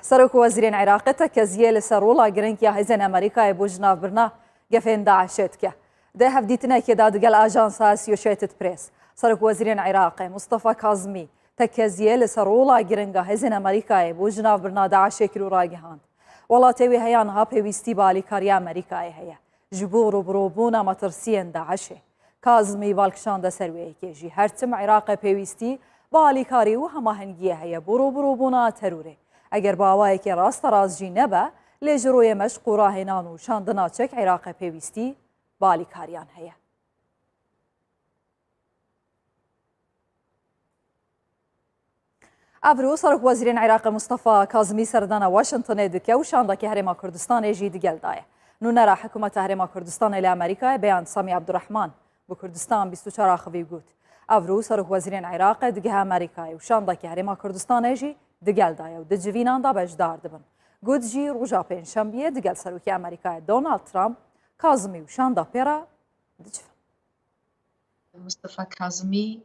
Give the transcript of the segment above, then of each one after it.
Serokwezîrên Iraqê tekeziyê li ser rola giring ya hêzên Amerîkayê bo jinavbirina gefên DAIŞ'ê dike. Di hevdîtinekê de digel ajansa Associated Press, Serokwezîrên Iraqê Mustafa Kazimî tekeziyê li ser rola giring a hêzên Amerîkayê bo jinavbirina DAIŞ'ê kir û ragihand, Welatê wî heya niha pêwîstî bi alîkariya Amerîkayê heye ji bo rûbirûbûna metirsiyên DAIŞ'ê. Kazimî bal kişande ser wê yekê jî her tim Iraqê pêwîstî bi alîkarî û hemahengiyê heye bo rûbirûbûna terorê. Eger bi awayekî rasterast jî nebe, lê ji royê meşq û rahênan û şandina çek Iraqê pêwîstî bi alîkariyan heye. Evro Serokwezîrên Iraqê Mustafa Kazimî serdana Washingtonê dike û şandakê Herêma Kurdistanê jî digel daye. Nûnera Hikûmeta Herêma Kurdistanê li Amerîkayê Beyan Samî Abdurrahman bi Kurdistan 24 axivî û got, Evro Serokwezîrên Iraqê digihe Amerîkayê û şandakê Herêma Kurdistanê jî digel daye û di civînan de beşdar dibin. Got jî roja pêncşembiyê digel Serokê Amerîkayê Donald Trump, Kazimî û şanda pê re dicivin. Mustafa Kazimî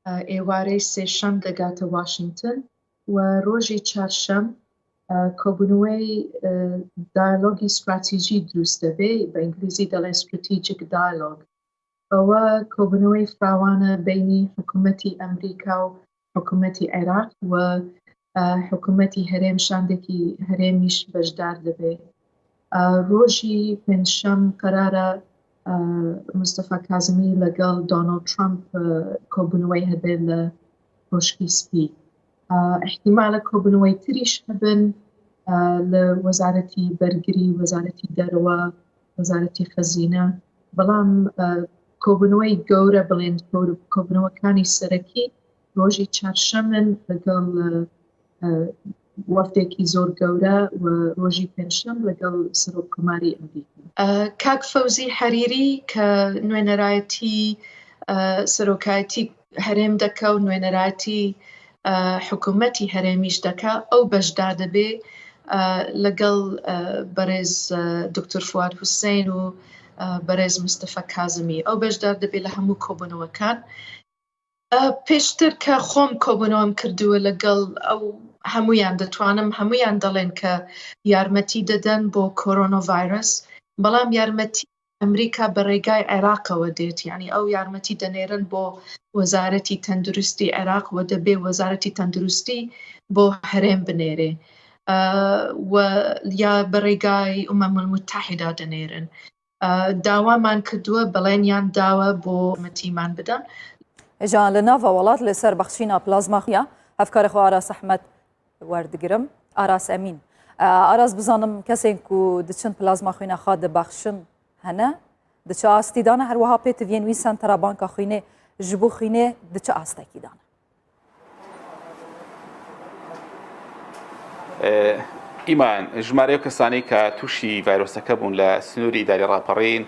ئێوارەی سێشەم دەگاتە واشنتن و ڕۆژی چارشەم کۆبوونەوەی دایالۆگی ستراتیژی دروست دەبێ بە ئینگلیزی دەڵێن strategic dialogue ئەوە کۆبوونەوەی فراوانە بینی حکوومەتی ئەمریکا و حکوومەتی عێراق و حکوومەتی هەرێم شاندێکی هەرێمیش بەشدار دەبێ ڕۆژی پێنجشەم قەرارە مستەفا کازمی لەگەڵ دۆناڵد ترامپ کۆبوونەوەی هەبێت لە کۆشکی سپی احتیمالە کۆبوونەوەی تریش هەبن لە وەزارەتی بەرگری وەزارەتی دەرەوە وەزارەتی خەزینە بەڵام کۆبوونەوەی گەورە بڵێن کۆبوونەوەکانی سەرەکی ڕۆژی چارشەمن لەگەڵ وەفدێکی زۆر گەورە و ڕۆژی پێنجشەم لەگەڵ سەرۆک کۆماری ئەمریکا. کاک فەوزی حەریری کە نوێنەرایەتی سەرۆکایەتی هەرێم دەکا و نوێنەرایەتی حکوومەتی هەرێمیش دەکا ئەو بەشدار دەبێ لەگەڵ بەڕێز دکتۆر فواد حوسێن و بەڕێز مستەفا کازمی ئەو بەشدار دەبێ لە هەموو کۆبوونەوەکان. پێشتر کە خۆم کۆبوونەوەم کردووە لەگەڵ ئەو هەمویان دەتوانم هەمویان دەڵێن کە یارمەتی دەدەن بۆ کۆرۆنۆڤایرۆس بەڵام یارمەتی ئەمریکا بە ڕێگای عێراقەوە دێت یعنی ئەو یارمەتی دەنێرن بۆ وەزارەتی تەندروستی عێراق و دەبێ وەزارەتی تەندروستی بۆ هەرێم بنێرێ و یا بە ڕێگای ئومەم المتحدا دەنێرن داوامان کردووە بەڵێنیان داوە بۆ مەتیمان بدەن. جا لە ناڤە وڵات لەسەر بەخشینا پلازما خویا هەڤکارە خۆ ئاراس ئەحمەد وەردگرم ئاراس ئەمین ئاراس بزانم کەسێن کو دچن پلازما خوینە خا دبەخشن هەنە دچ ئاستی دانە هەروەها پێ تڤێن وی سەنتەرا بانکا خوینێ ji bo xwînê di çi astekî dane? ئیمان، ژمارەی ئەو کەسانەی کە تووشی ڤایرۆسەکە بوون لە سنووری ئیداری ڕاپەڕین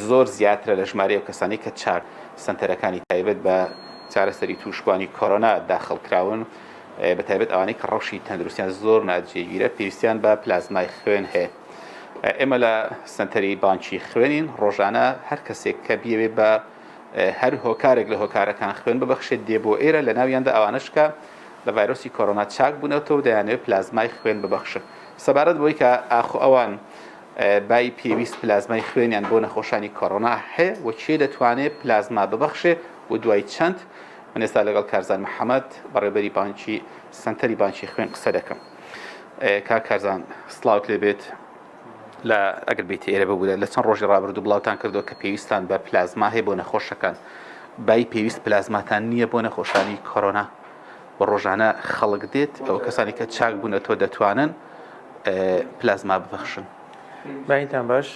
زۆر زیاترە لە ژمارەی ئەو کەسانەی کە چاک سەنتەرەکانی تایبەت بە چارەسەری تووشبووانی کۆرۆنا داخڵ کراون، بە تایبەت ئەوانەی کە ڕەوشی تەندروستیان زۆر ناجێگیرە پێویستیان بە پلازمای خوێن هەیە. ئێمە لە سەنتەری بانکی خوێنین، ڕۆژانە هەر کەسێک کە بیەوێت بە هەر هۆکارێک لە هۆکارەکان خوێن ببەخشێت دێ بۆ ئێرە، لەناویاندا ئەوانەش کە لە ڤایرۆسی کۆرۆنا چاک بوونەتەوە و دەیانەوێت پلازمای خوێن ببەخشن. سەبارەت بەوەی کە ئاخۆ ئەوان بای پێویست پلازمای خوێنیان بۆ نەخۆشانی کۆرۆنا هەیە و کێ دەتوانێت پلازما ببەخشێ و دوای چەند، من ئێستا لەگەڵ کارزان محەمەد بەڕێوەبەری بانکی سەنتەری بانکی خوێن قسە دەکەم. کاک کارزان سڵاوت لێبێت. لە ئەگەر بێیتە ئێرە ببورە لە چەند ڕۆژی ڕابردوو بڵاوتان کردەوە کە پێویستان بە پلازما هەیە بۆ نەخۆشەکان بای پێویست پلازماتان نییە بۆ نەخۆشانی کۆرۆنا و ڕۆژانە خەڵک دێت ئەو کەسانی کە چاک بوونەتەوە دەتوانن پلازما ببەخشن. بەینتان باش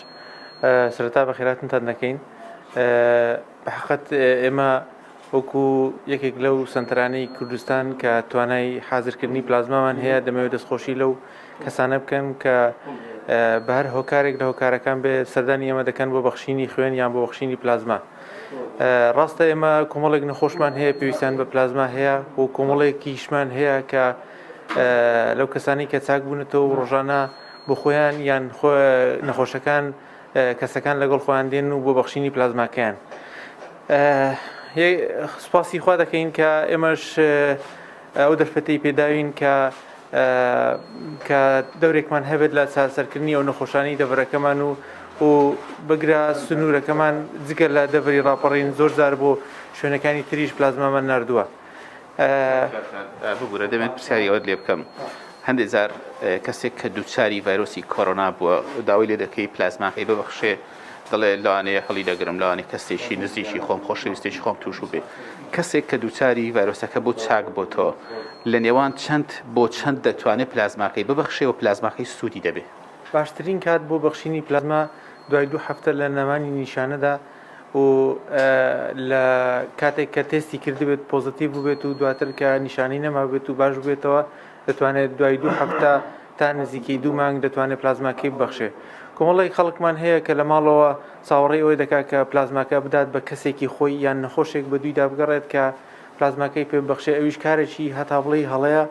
سەرەتا بەخێراتنتان دەکەین بە حەقت ئێمە وەکو یەکێک لەو سەنتەرانەی کوردستان کە توانای حازرکردنی پلازمامان هەیە دەمەوێت دەستخۆشی لەو کەسانە بکەم کە بە هەر هۆکارێک لە هۆکارەکان بێ سەردانی ئێمە دەکەن بۆ بەخشینی خوێن یان بۆ بەخشینی پلازما ڕاستە ئێمە کۆمەڵێک نەخۆشمان هەیە پێویستیان بە پلازما هەیە و کۆمەڵێکیشمان هەیە کە لەو کەسانی کە چاک بوونەتەوە و ڕۆژانە بۆ خۆیان یان نەخۆشەکان کەسەکان لەگەڵ خۆیان دێن و بۆ بەخشینی پلازماکەیان سوپاسی خوا دەکەین کە ئێمەش ئەو دەرفەتەی پێداوین کە. کە دەورێکمان هەبێت لە چارەسەرکردنی ئەو نەخۆشانەی دەڤەرەکەمان و و بگرە سنوورەکەمان جگە لە دەڤەری ڕاپەڕین زۆر جار بۆ شوێنەکانی تریش پلازمامان ناردووە. ببورە دەمێت پرسیاری ئەوەت لێ بکەم هەندێک جار کەسێک کە دووچاری ڤایرۆسی کۆرۆنا بووە داوای لێ دەکەی پلازماکەی ببەخشێ دەڵێ لەوانەیە هەڵی دەگرم لەوانەیە کەسێکی نزیکی خۆم خۆشەویستێکی خۆم توش بووبێ کەسێک کە دووچاری ڤایرۆسەکە بوو چاک بۆتەوە لە نێوان چەند بۆ چەند دەتوانێت پلازماکەی ببەخشێ و پلازماکەی سوودی دەبێ؟ باشترین کات بۆ بەخشینی پلازما دوای دوو هەفتە لە نەمانی نیشانەدا و لە کاتێک کە تێستی کردبێت پۆزەتیڤ بووبێت و دواتر کە نیشانەی نەمابێت و باش بووبێتەوە دەتوانێت دوای دوو هەفتە تا نزیکەی دوو مانگ دەتوانێت پلازماکەی ببەخشێ. کۆمەڵێک خەڵکمان هەیە کە لە ماڵەوە چاوەڕێی ئەوەی دەکات کە پلازماکە بدات بە کەسێکی خۆی یان نەخۆشێک بە دوویدا بگەڕێت کە پلازماکەی پێ ببەخشێ ئەویش کارێکی هەتا بڵێی هەڵەیە.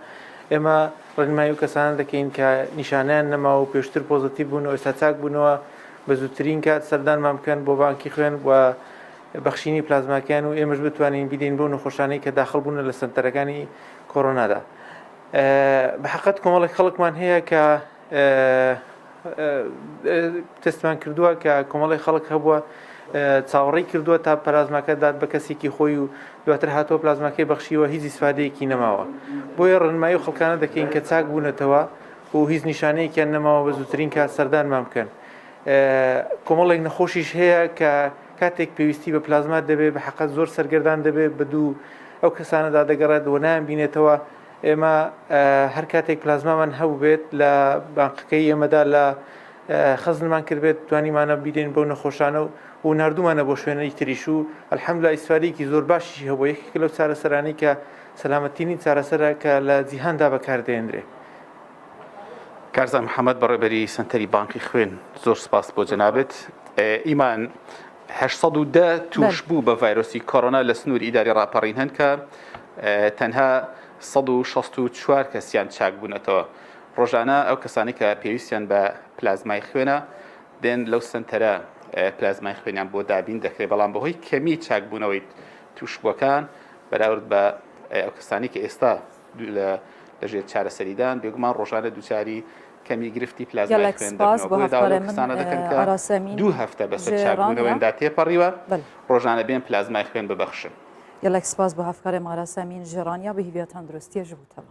ئێمە ڕێنمایی ئەو کەسانە دەکەین کە نیشانەیان نەماوە و پێشتر پۆزەتیڤ بوون و ئێستا چاک بوونەوە بە زووترین کات سەردانمان بکەن بۆ بانکی خوێن و بەخشینی پلازماکەیان و ئێمەش بتوانین بیدەین بەو نەخۆشانەی کە داخڵ بوونە لە سەنتەرەکانی کۆرۆنادا. بە حەقت کۆمەڵێک خەڵکمان هەیە کە تستمان کردووە کە کۆمەڵی خەڵک هەبووە چاوەڕێی کردووە تا پلازماکە دات بە کەسێکی خۆی و دواتر هاتووە پلازماکەی بەخشیوە هیچ ئیسفادەیەکی نەماوە بۆیە ڕێنمایی و خەڵکانە دەکەین کە چاک بوونەتەوە و هیچ نیشانەیەکیان نەماوە بە زووترین کات سەردانمان بکەن کۆمەڵێک نەخۆشیش هەیە کە کاتێک پێویستی بە پلازما دەبێت بە حەقەت زۆر سەرگەردان دەبێت بە دوو ئەو کەسانەدا دەگەڕێت و نایان بینێتەوە ئێمە هەر کاتێک پلازمامان هەبووبێت لە بانقەکەی ئێمەدا لە خەزنمان کردبێت توانیمانە بیدەین بەو نەخۆشانە و و ناردومانە بۆ شوێنەی تریش و الحمدلله ئیسفادەیەکی زۆر باشیشی هەبووە یەکێکە لەو چارەسەرانەی کە سەلامەتترین چارەسەرە کە لە جیهاندا بەکاردێنرێ. کارزان محەمەد بەڕێوبەری سەنتەری بانقی خوێن زۆر سپاس بۆ جەنابت. ئیمان 810 تووشبوو بە ڤایرۆسی کۆرۆنا لە سنووری ئیداری ڕاپەڕین هەن کە تەنها 164 کەسیان چاک بوونەتەوە. ڕۆژانە ئەو کەسانی کە پێویستیان بە پلازمای خوێنە دێن لەو سنتەرە پلازمای خوێنیان بۆ دابین دەکرێت بەڵام بەهۆی کەمی چاکبوونەوەی تووشبووەکان بەراورد بە ئەو کەسانی کە ئێستا لەژێر چارەسەریدان بێگومان ڕۆژانە دووچاری کەمی گرفتی پلازمای گەلەک خوێن سپاس دەبنەوە بۆ بۆیە داوا هەڤکارێ لەو من کەسانە دەکەن کە ئاراسەمین دوو هەفتە بەسەر ژ ڕانیا چاکبوونەوەیاندا تێپەڕیوە بەلێ. ڕۆژانە بێن پلازمای خوێن ببەخشن. گەلەک سپاس بۆ هەڤکارێ ئاراسەمین ژ ڕانیا بە هیڤیا تەندروستیە ژ بوو تەڤ.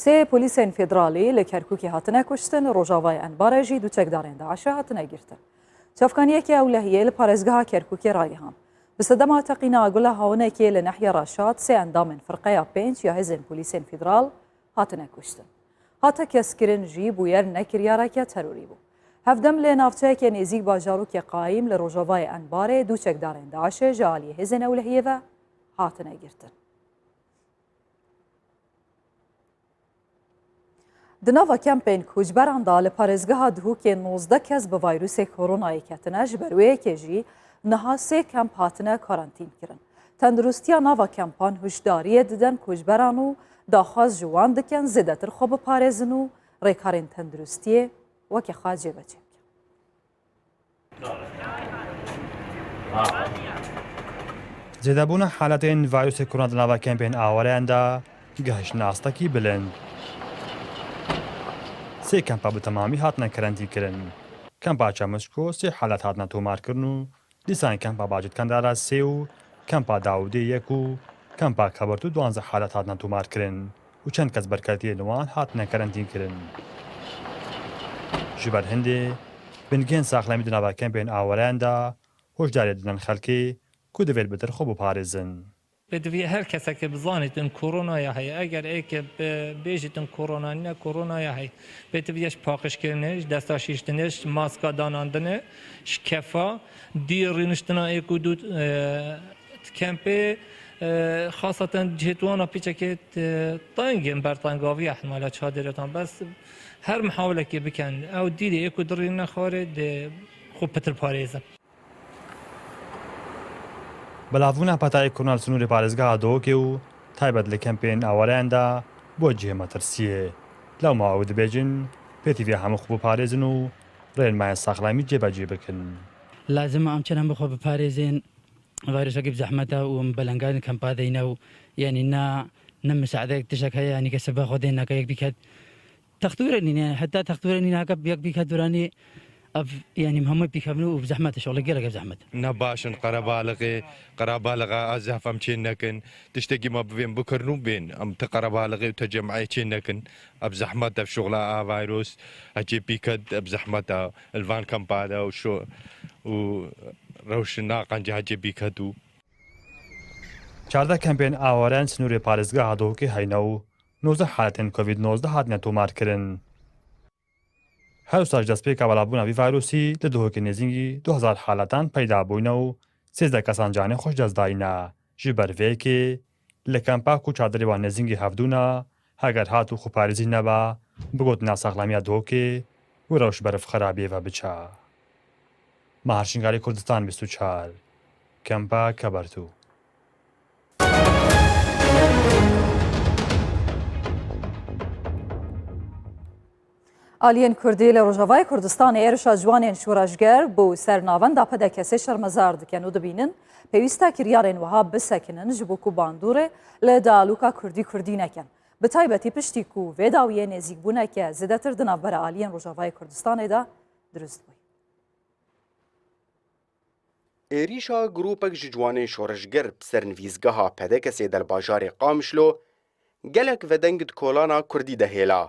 سێ پۆلیسên فێدراڵی لە کەرکووکێ hatine kuştin، rojavayê Enbarê jî du çekdarên DAIŞê hatine girtin. Çavkaniyekê ewlehiyê li parêzgeha Kerkûkê ragihand, Bi sedema teqîna gula hawinekê li nehya Reşad sê endamên Firqeya pênc ya Hêzên Polîsên Federal hatine kuştin. Hate keskirin jî bûyer ne kiryareke terorî bû. Hevdem li navçeyeke nêzîk bajarokê Qaîm li rojavayê Enbarê du çekdarên DAIŞê ji aliyê hêzên ewlehiyê ve hatine girtin. Di nava kempên koçberan de li parêzgeha Dihokê 19 kes bi vayrûsê koronayê ketine, ji ber wê yekê jî niha sê kemp hatine karantînkirin. Tendirustiya nava kempan hişdariyê didin koçberan û daxwaz ji wan dikin zêdetir xwe biparêzin û rêkarên tendirustiyê weke xwe cêbecê bikin. Zêdebûna haletên vayûsê korona di nava kempên awareyan de gihiştine astekî bilind. Sê kempa bi temamî hatine kerentînkirin. Kempa Çemişko sê halet hatine tomarkirin û dîsan kempa Bacîtkendara sê û kempa Dawûdê yek û kempa Kebirtû duwanzdeh halet hatine tomarkirin. Û çend kes berketiyê li wan hatine kerentînkirin. Ji ber hindê bingehên saxlemî di nava kempên awareyan de hişdariyê didin xelkê ku divê li bitir xwe biparêzin. Pêdivî her kesekê bizanîtin koronaya heye. Eger êke bêjîtin korona nîne, koronaya heye. Pêdivî ji paqijkirinê, ji desta şîştinê, ji maska danandinê, ji kefa, dî rûniştina êk û dû di kempê xaseten cihê wan a pîçekê teng in ber tengaviya ihtimala çadirê bes her mihawilekê bikin ew dîrê êk û dirîne xwarê dê xwe pitir parêzin. Belavbûna petayê korona li sinûrê parêzgeha Dihokê û taybet li kempên awareyan de bûye cihê metirsiyê. Lewma ew dibêjin pêtîvê hemû xwe biparêzin û rênmayên saxlemî cêbecî bikin. Lazim e em çend hemû xwe biparêzin. ڤایرۆسەکەی زەحمەتە و بەلەنگانی کەمپا دەینە و یعنی نا نە مساعدەیەک تشەک هەیە یانی کەسە بە خۆ دێن ناکە یەک بیکەت تەختورە نینە یانی حتا تەختورە نینە هەکە یەک بیکەت دورانی ئەف یانی هەمووی پیکەبن و زەحمەتە شغڵی گەلەکە زەحمەتە. نە باشن قەرەباڵغێ قەراباڵغا ئا زەهف ئەم چێ نەکن تشتەکی مە بڤێن بکرن و بێن ئەم ت قەرەباڵغێ و تەجەمعێ چێ نەکن ئەب زەحمەتە شغڵا ئا ڤایرۆس هەچێ پیکەت ئەب زەحمەتە الڤان کەمپادە و شۆ و رەوش ناقەنجە هەچێ پیکەت و. 14 کەمپێن ئاوارەیان سنوورێ پارێزگەها دهۆکێ هەینە و 19 حالەتێن کۆڤید 19 هاتنە تۆمارکرن. هەروساش دەستپێکا بەڵابوونا ڤی ڤایرۆسی لە دهۆکێ نێزینگی 2000 حالەتان پەیدا بوینە و 13 کەسان جانێ خوەش دەس داینە ژ بەر ڤێکێ لە کەمپا کو چادرێ وان نێزینگی هەڤدوونە هەگەر هات و خوپارێزی نەبا بگۆتنا ساغلامییا دهۆکێ و رەوش بەرف خەرابیێ ڤە بچە. ماهر شنگالی کوردستان 24 کەمپا کەبەرتوو. Aliyên Kurdî li Rojavayê Kurdistanê êrişa ciwanên şoreşger bo ser navenda PDKSê şermezar dikin û dibînin pêwîste kiryarên wiha bisekinin ji bo ku bandorê li diyaloga Kurdî-Kurdî nekin. Bi taybetî piştî ku vê dawiyê nêzîkbûneke zêdetir di navbera aliyên Rojavayê Kurdistanê de dirust bûye. Êrîşa grûpek ji ciwanên şoreşger bi ser nivîsgeha PDKSê de li bajarê Qamişlo gelek vedeng di kolana Kurdî de hêla.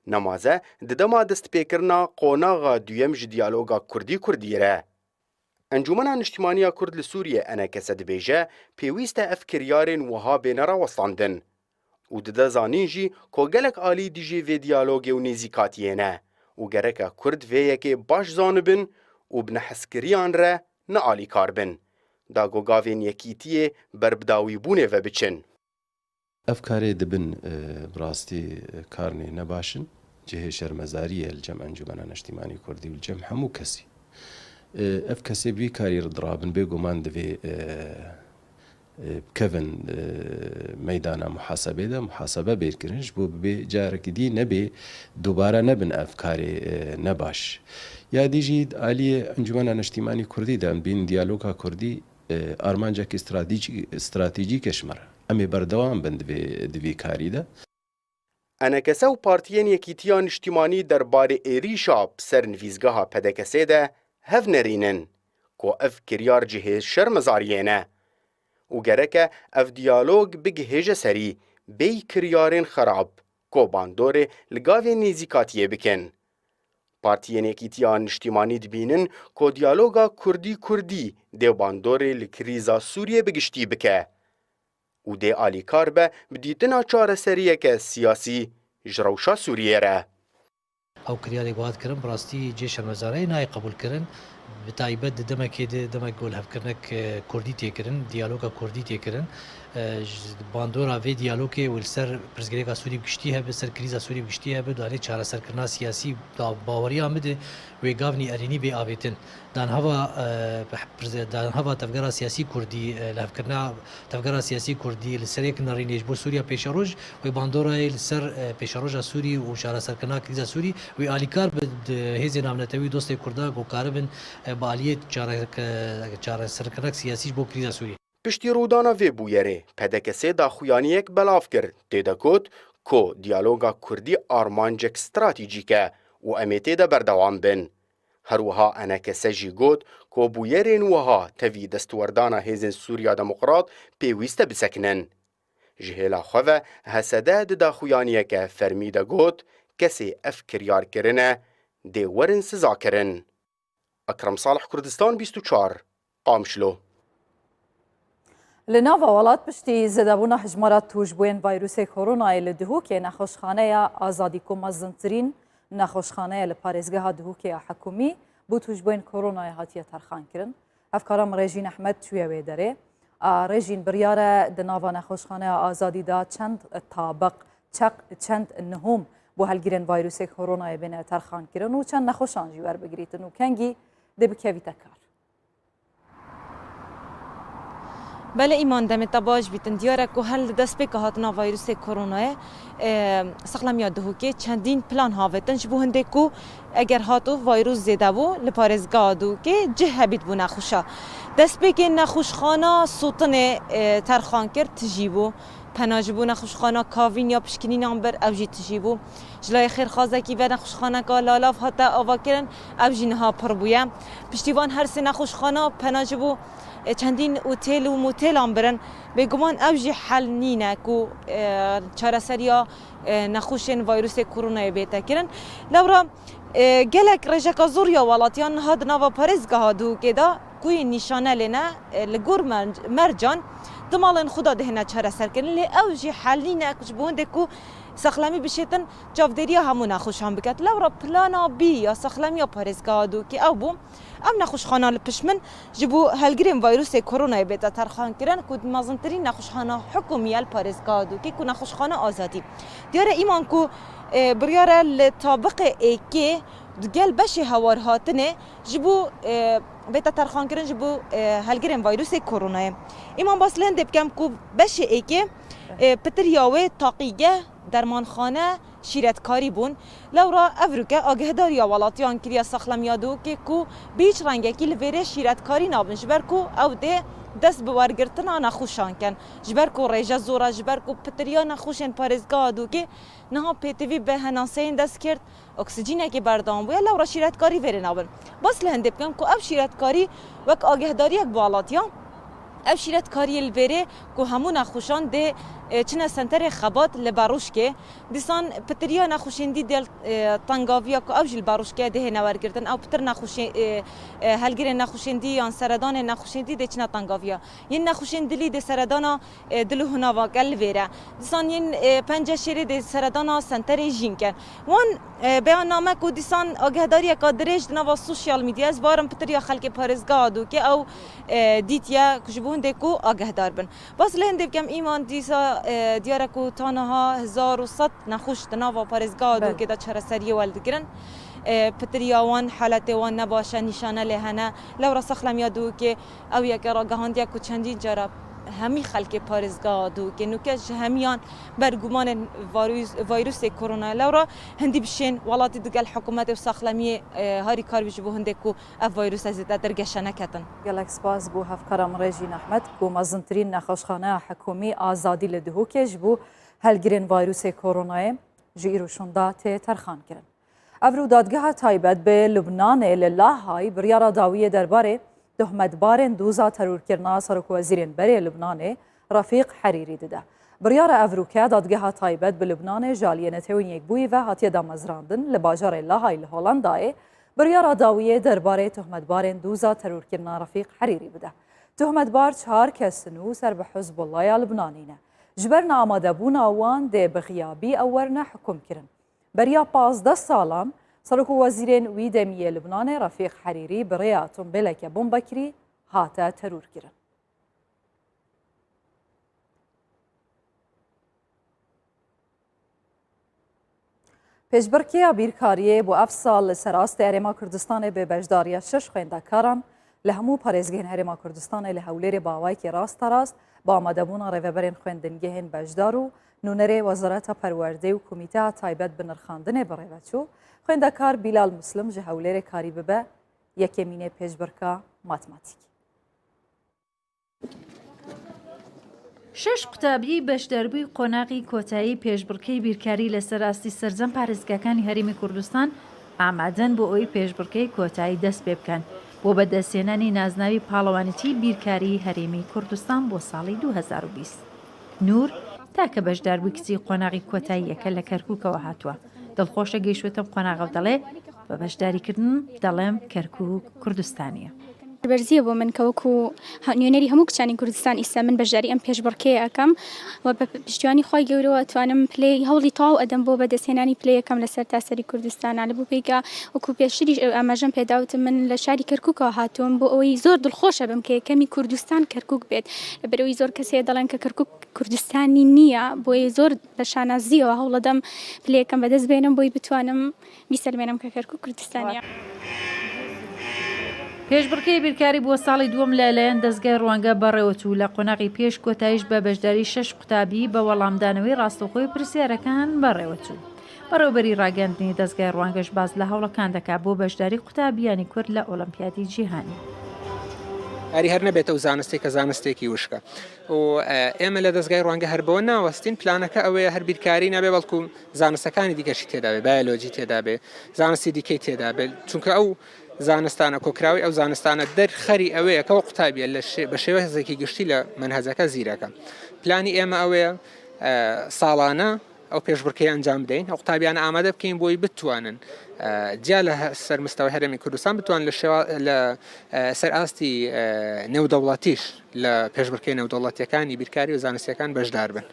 Nemaze di dema destpêkirina qonaxa duyem ji diyaloga Kurdî-Kurdî re. Encûmena Niştimaniya Kurd li Sûriyê ENKS dibêje pêwîst e ev kiryarên wiha bêne rawestandin û dide zanîn jî ku gelek alî dijî vê diyalogê û nêzîkatiyê ne û gereke Kurd vê yekê baş zanibin û bi nehezkiriyan re ne alîkar bin da ku gavên yekîtiyê ber bi dawîbûnê ve biçin. Ev karê dibin bi rastî karnê ne baş in, cihê şermezarî ye li cem Encûmena Neştîmanî Kurdî û li cem hemû kesî. Ev kesê bi vî karî re dirabin bêguman divê bikevin meydana muhasebê de, muhasebe bê kirin ji bo bibê carekî dî nebê dubare nebin ev karê ne baş. Ya dî jî di aliyê Encûmena Neştîmanî Kurdî de em dibînin diyaloga Kurdî armancekî stratejîk e ji me re. Em ê berdewam bin di vê di vî karî de. ENKS û partiyên Yekîtiya Niştîmanî derbarê êrîşa bi ser nivîsgeha PDKS'ê de hev nerînin ku ev kiryar cihê şermezariyê ne û gerek e ev diyalog bigihêje serî bêyî kiryarên xerab ku bandorê li gavên nêzîkatiyê bikin. Partiyên Yekîtiya Niştîmanî dibînin ku diyaloga Kurdî-Kurdî dê bandorê li krîza Sûriyê bi giştî bike. Û dê alîkar be bi dîtina çareseriyeke siyasî ji rewşa Sûriyê re. Ew kiryarê ku hat kirin bi rastî cihê şermezareyê nayê qebûlkirin. Bi taybet di demekê de demek ku lihevkirinek kurdî tê kirin, diyaloga kurdî tê kirin. Bandora vê diyalogê û li ser pirsgirêka Sûrî bi giştî hebe, ser krîza Sûrî bi giştî hebe, danê çareserkirina siyasî baweriya min de wê gavnî erênî bê avêtin. Danheva Danheva Tevgera Siyasî Kurdî, lihevkirina Tevgera Siyasî Kurdî li ser yek nerînê ji bo Sûriya pêşeroj wê bandorayê li ser pêşeroja Sûrî û çareserkirina krîza Sûrî wê alîkar bi hêzên navnetewî û dostê Kurda ku karibin bi aliyê çareserkirinek siyasî ji bo krîza Sûrî. Piştî rûdana vê bûyerê, PDKS'ê daxuyaniyek belav kir, tê de got ku diyaloga Kurdî armancek stratejîk e û em ê tê de berdewam bin. Her wiha ENKS jî got ku bûyerên wiha tevî destwerdana Hêzên Sûriya Demokrat pêwîst e bisekinin. Ji hêla xwe ve HSD di daxuyaniyeke fermî de got, kesê ev kiryar kirine dê werin sizakirin. Ekrem Salih Kurdistan 24, Qamişlo. Li nava welat piştî zêdebûna hejmara tûşbûyên vîrusê koronayê li Dihokê nexweşxaneya Azadî ku mezintirîn nexweşxaneya li parêzgeha Dihokê ya hikûmî bo tûşbûyên koronayê hatiye terxankirin. Hevkara min Rêjîn Ehmed çûye wê derê. Rêjîn biryare di nava nexweşxaneya Azadî de çend tabiq, çeq, çend nihom bo helgirên vîrusê koronayê bêne terxankirin û çend nexweşan jî werbigirîtin û kengî dê bikevîte kar. Belê îman demê te baş bîtin. Diyar e ku her li destpêka hatina vîrusê koronayê saxlemiya Dihokê çendîn plan havêtin ji bo hindê ku eger hat û vîrus zêde bû li parêzgeha Dihokê cih hebît bû nexweşa. Destpêkê nexweşxana Sotinê terxan kir tijî bû. پەنا ji bo nexweşxana Kavîn ya pişkinînan bir ew jî tijî bû. Ji layê xêrxwazekî ve nexweşxaneka Lalav hate avakirin ew jî niha pir bûye. Piştî van her sê nexweşxana pena ji bo çendîn otêl û motêlan birin. Bêguman ew jî hel nîne ku çareseriya nexweşên vayrûsê koronayê bête kirin. Lewra gelek rêjeka zor ya welatiyan niha di nava parêzgeha Duhokê de ku yên nîşane lê ne li gor mercan di malên xwe de dihêne çareserkirin lê ew jî hel nîne ji bo hindê ku saxlemî bişêtin çavdêriya hemû nexweşan biket. Lewra plana B ya saxlemiya parêzgeha Duhokê ew bû ew nexweşxana li pişt min ji bo helgirên vayrûsê koronayê bête terxankirin ku mezintirîn nexweşxana hikûmî ye li parêzgeha Duhokê ku nexweşxana Azadî. Diyar e îman ku biryar e li tabiqê êkê digel beşê hewarhatinê ji bo bête terxankirin ji bo helgirên vayrûsê koronayê. Îman bas li hindê bikem ku beşê êkê pitiriya wê taqîgeh, dermanxane, şîretkarî bûn. Lewra ev rûke agehdariya welatiyan kiriye saxlemiya Duhokê ku bi hîç rengekî li vêrê şîretkarî nabin ji ber ku ew dê dest bi wergirtina nexweşan kin. Ji ber ku rêje zor e, ji ber ku pitiriya nexweşên parêzgeha Duhokê niha pêtivî bi henaseyên destkird oksîcînekê berdewam bûye lewra şîretkarî vêrê nabin. Bas li hindê bikin ku ev şîretkarî wek agehdariyek bi welatiyan Ev şîretkariyê li vêrê ku hemû nexweşan dê çine senterê xebat li Berûşkê. Dîsan pitiriya nexweşên dî dêl tengaviya ku ew jî li Berûşkê ye dê hêne wergirtin. Ew pitir nexweşê helgirên nexweşên dî yan seredanên nexweşên dî dê çine tengaviya. Yên nexweşên dilî dê seredana dil û hunava kel li vêre. Dîsan yên penceşêrê dê seredana senterê jîn ken. Wan beyanname ku dîsan agehdariyeka dirêj di nava sosyal medya ez barim pitiriya xelkê parêzgeha Dûkê ew dîtiye ku ji bo hindê ku agehdar bin. Bas li hindê bikem îman dîsa diyar e ku ta niha 1100 nexweş di nava parêzgeha Dûkê de çareseriyê weldigirin. Pitiriya wan haletê wan ne baş e, nîşane lê hene. Lewra saxlemiya Dûkê ew yeke ragihandiye ku çendîn cara hemî xelkê parêzgeha Dûkê nûke ji hemiyan ber gumanên vayrûsê koronayê. Lewra hindî bişên welatî digel hikûmetê û saxlemiyê harîkar bî ji bo hindê ku Ev vayrûse zêdetir geşe neketin. Gelek spas bo hevkara min Rejîn Ehmed ku mezintirîn nexweşxaneya hikûmî Azadî li Dihokê ji bo helgirên vayrûsê koronayê ji îro şûnda tê terxankirin. Ev dadgeha taybet bi Lubnanê li Lahay biryara dawiyê derbarê tohmetbarên doza terorkirina serokwezîrên berê Lubnanê Refîq Herîrî dide. Biryara Evrûke dadgeha taybet bi Lubnanê ji aliyê Netewên Yekbûyî ve hatiye damezrandin li bajarê Lahay li Holandayê biryara dawiyê derbarê tohmetbarên doza terorkirina Refîq Herîrî bide. Tohmetbar çar kes in û ser bi Hizbullaya Lubnanî ne. Ji ber neamadebûna wan dê bi xiyabî ew werine hikûmkirin. Beriya 15 salan Serokwezîrên wî demî yê Lubnanê Refîq Herîrî bi rêya tombêleke bombekirî hate terorkirin. Pêşbirkêya bîrkariyê bo ev sal li ser astê Herêma Kurdistanê bi beşdariya şeş xwendekaran li hemû parêzgehên Herêma Kurdistanê li Hewlêrê bi awayekî rasterast bi amadebûna rêveberên xwendingehên beşdar û nûnerê Wezareta Perwerdê û Komîteya Taybet bi Nirxandinê birêve çû. Xwendekar Bîlal Muslim ji Hewlêrê karî bibe yekemînê pêşbirka matematîkê. شەش قوتابیی بەشداربووی قۆناغی کۆتایی پێشبڕکێی بیرکاری لەسەر ئاستی سەرجەم پارێزگاکانی هەرێمی کوردستان ئامادەن بۆ ئەوەی پێشبڕکێی کۆتایی دەست پێ بکەن بۆ بەدەستهێنانی نازناوی پاڵەوانێتیی بیرکاریی هەرێمی کوردستان بۆ ساڵی 2020. نوور تاکە بەشداربووی کچی قۆناغی کۆتاییەکە لە کەرکووکەوە هاتووە، دڵخۆشە گەیشتووەتە ئەم قۆناغە و دەڵێ، بە بەشداریکردن دەڵێم کەرکووک کوردستانییە. سەربەرزییە بۆ من کە وەکو نوێنەری هەموو کچانی کوردستان ئیستا من بەشداری ئەم پێشبڕکێیە ئەکەم و بە پشتیوانی خوای گەورەوە ئەتوانم پلەی هەوڵی تەواو ئەدەم بۆ بەدەستهێنانی پلەی یەکەم لە سەرتاسەری کوردستانا لە بۆ پێی کە وەکو پێشتریش ئاماژەم پێدا وتم من لە شاری کەرکووکەوە هاتووم بۆ ئەوەی زۆر دڵخۆشە بم کە یەکەمی کوردستان کەرکووک بێت لەبەرئەوەی زۆر کەس هەیە دەڵێن کە کەرکووک کوردستانی نییە بۆیە زۆر بە شانازییەوە هەوڵەدەم پلەی یەکەم بەدەست بێنم بۆی بتوانم بیسەلمێنم کە کەرکوک کوردستانیە. پێشبڕکێی بیرکاری بۆ ساڵی دووەم لە لایەن دەزگای ڕوانگە بەڕێوەچوو، لە قۆناغی پێش کۆتاییش بە بەشداری شەش قوتابی بە وەڵامدانەوەی ڕاستەوخۆی پرسیارەکان بەڕێوەچوو. بەڕێوەبەری ڕاگەیاندنی دەزگای ڕوانگەش باس لە هەوڵەکان دەکات بۆ بەشداری قوتابیانی کورد لە ئۆڵۆمپیادی جیهانی. ئەری هەر نەبێتە و زانستێک کە زانستێکی وشکە و ئێمە لە دەستگای ڕوانگە هەر بەوە ناوەستین پلانەکە ئەوەیە هەر بیرکاری نابێ بەڵکو زانستەکانی دیکەشی تێدا بێ بایۆلۆجی تێدا بێ زانستی دیکەی تێدا بێت چونکە ئەو زانستانە کۆکراوی ئەو زانستانە دەرخەری ئەوەیە کە قوتابیە لە بە شێوازێکی گشتی لە مەنهەجەکە زیرەکە پلانی ئێمە ئەوەیە ساڵانە ئەو پێشبڕکێیە ئەنجام بدەین، ئەو قوتابیانە ئامادە بکەین بۆی بتوانن جیا لە سەر مستەوای هەرێمی کوردستان بتوان لە شێوا لە سەر ئاستی نێودەوڵەتیش لە پێشبڕکێ نێودەوڵەتیەکانی بیرکاری و زانستیەکان بەشدار بن.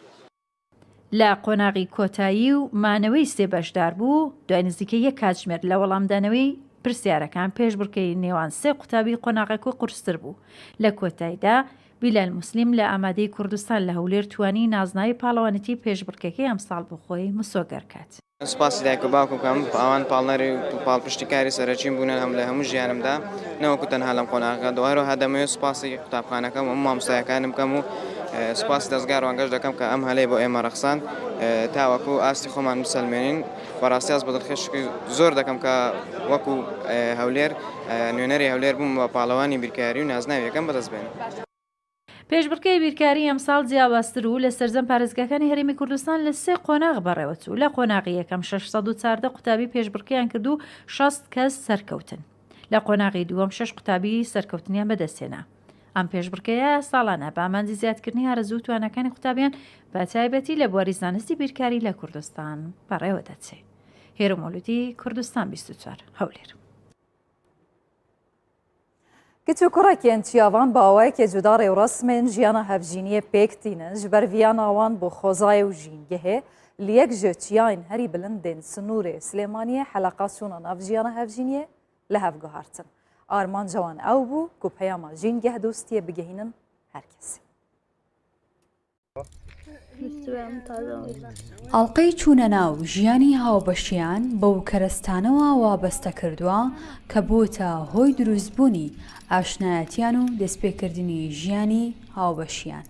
لە قۆناغی کۆتایی و مانەوەی سێ بەشداربوو، دوای نزیکەی یەک کاتژمێر لە وەڵامدانەوەی پرسیارەکان، پێشبڕکێی نێوان سێ قوتابی قۆناغەکە قورستر بوو، لە کۆتایدا بیلال موسلیم لە ئامادەیی کوردستان لە هەولێر توانی نازناوی پاڵەوانێتی پێشبڕکێکەی ئەمساڵ بۆ خۆی مسۆگەر کات. سوپاسی دایک و باوکم بکەم، ئەوان پاڵنەری و پاڵپشتیکاری سەرەکیم بوونە هەم لە هەموو ژیانمدا نەوەکو تەنها لەم قۆناغەدا، هەروەها دەمەوێت سوپاسی قوتابخانەکەم و هەموو مامۆستایەکانم بکەم و سوپاسی دەزگای ڕوانگەش دەکەم کە ئەم هەلەی بۆ ئێمە ڕەخساند تاوەکو ئاستی خۆمان بسەلمێنین، بەڕاستی هەست بە دڵخۆشی زۆر دەکەم کە وەکو هەولێر نوێنەری هەولێر بووم و پاڵەوانی بیرکاری و نازناوی یەکەم بەدەست بێنم. پێشبڕکێی بیرکاریی ئەمساڵ جیاوازتر و لە سەرجەم پارێزگاکانی هەرێمی کوردستان لە سێ قۆناغ بەڕێوەچوو، لە قۆناغی یەکەم 614 قوتابی پێشبڕکێیان کرد و 60 کەس سەرکەوتن. لە قۆناغی دووەم شەش قوتابی سەرکەوتنیان بەدەستهێنا. ئەم پێشبڕکێیە ساڵانە بە ئامانجی زیادکردنی ئارەزوو و تواناکانی قوتابیان بە تایبەتی لە بواری زانستی بیرکاری لە کوردستان بەڕێوەدەچێ. هێرۆ مەولودی، کوردستان 24، هەولێر. کچ و کوڕێکێن چیاڤان بە ئاوایەکێ جودا ڕێوڕەسمێن ژیانا هەڤژینیێ پێک تینن ji ber viyana wan bo xwezayê û jîngehê li yek ji çiyayên herî bilindên sinûrê Silêmaniyê heleqa çûna nav jiyana hevjîniyê li hev guhartin. Armanca wan ew bû ku peyama jîngehdostiyê bigihînin her kesî. ئەڵقەی چوونە ناو ژیانی هاوبەشیان بەو کەرەستانەوە وابەستە کردووە کە بۆتە هۆی دروستبوونی ئاشنایەتیان و دەستپێکردنی ژیانی هاوبەشیان.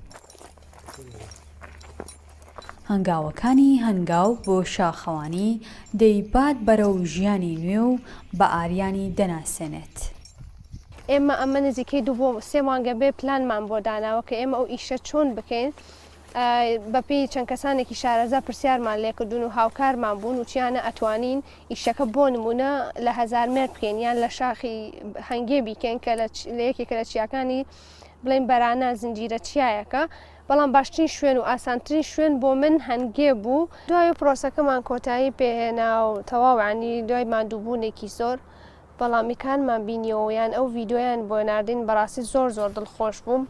هەنگاوەکانی هەنگاو بۆ شاخەوانی دەیبات بەرەو ژیانی نوێ و بە ئاریانی دەناسێنێت. ئێمە ئەمە نزیکەی دوو بۆ سێ مانگە بێ پلانمان بۆ داناوە کە ئێمە ئەو ئیشە چۆن بکەین بەپێی چەند کەسانێکی شارەزا پرسیارمان لێکردوون و هاوکارمان بوون وتیانە ئەتوانین ئیشەکە بۆ نمونە لە هەزارمێر بکەین یان لە شاخی هەنگێ بیکەین کە لە یەکێکە لە چیاکانی بڵێین بەرانە زنجیرە چیایەکە بەڵام باشترین شوێن و ئاسانترین شوێن بۆ من هەنگێ بوو. دوای پرۆسەکەمان کۆتایی پێهێنا و تەواو یانی دوای ماندووبوونێکی زۆر بەڵام ئیکانمان بینیەوە یان ئەو ڤیدیۆیان بۆ ناردین بەڕاستی زۆر زۆر دڵخۆش بووم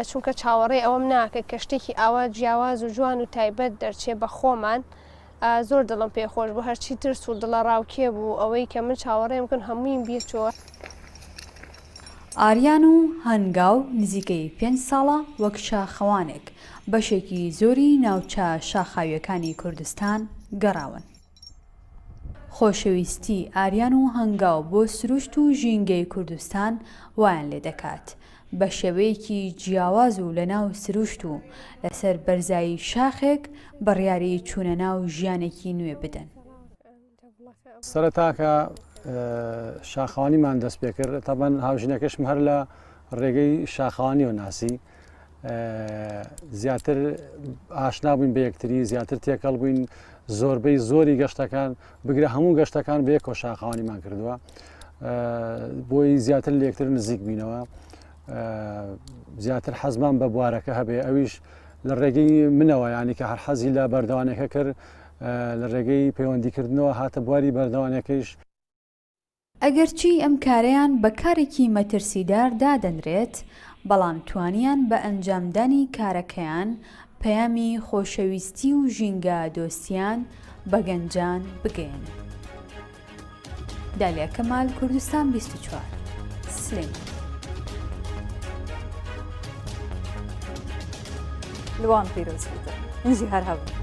چونکە چاوەڕێی ئەوەم ناکرد کە شتێکی ئاوا جیاواز و جوان و تایبەت دەرچێ بە خۆمان زۆر دڵم پێ خۆش بوو هەرچی ترس و دڵەڕاوکێ بوو ئەوەی کە من چاوەڕێم کرد هەموویم بیر چۆوە. ئاریان و هەنگاو نزیکەی پێنج ساڵە وەک شاخەوانێک بەشێکی زۆری ناوچە شاخاوییەکانی کوردستان گەڕاون. خۆشەویستی ئاریان و هەنگاو بۆ سروشت و ژینگەی کوردستان وایان لێدەکات بە شێوەیەکی جیاواز و لەناو سروشت و لەسەر بەرزایی شاخێک بڕیاری چوونە ناو ژیانێکی نوێ بدەن. سەرەتا کە شاخەوانیمان دەست پێکرد تەبەن هاوژینەکەشم هەر لە ڕێگەی شاخەوانیەوە ناسی زیاتر ئاشنا بووین بە یەکتری زیاتر تێکەڵ بووین زۆربەی زۆری گەشتەکان بگرە هەموو گەشتەکان بە یەکەوە شاخەوانیمان کردووە بۆی زیاتر لە یەکتر نزیک بینەوە زیاتر حەزمان بە بوارەکە هەبێ ئەویش لە ڕێگەی منەوە ینی کە هەر حەزی لە بەردەوانەکە کرد لە ڕێگەی پەیوەندیکردنەوە هاتە بواری بەردەوانەکەیش. ئەگەرچی ئەم کارەیان بە کارێکی مەترسیدار دادەنرێت، بەڵام توانیان بە ئەنجامدانی کارەکەیان پەیامی خۆشەویستی و ژینگە دۆستیان بە گەنجان بگەیەنن. دالیا کەمال، کوردستان 24، سلێمانی. لە وان پیرۆز بیتن. من ژی هەر هەبن.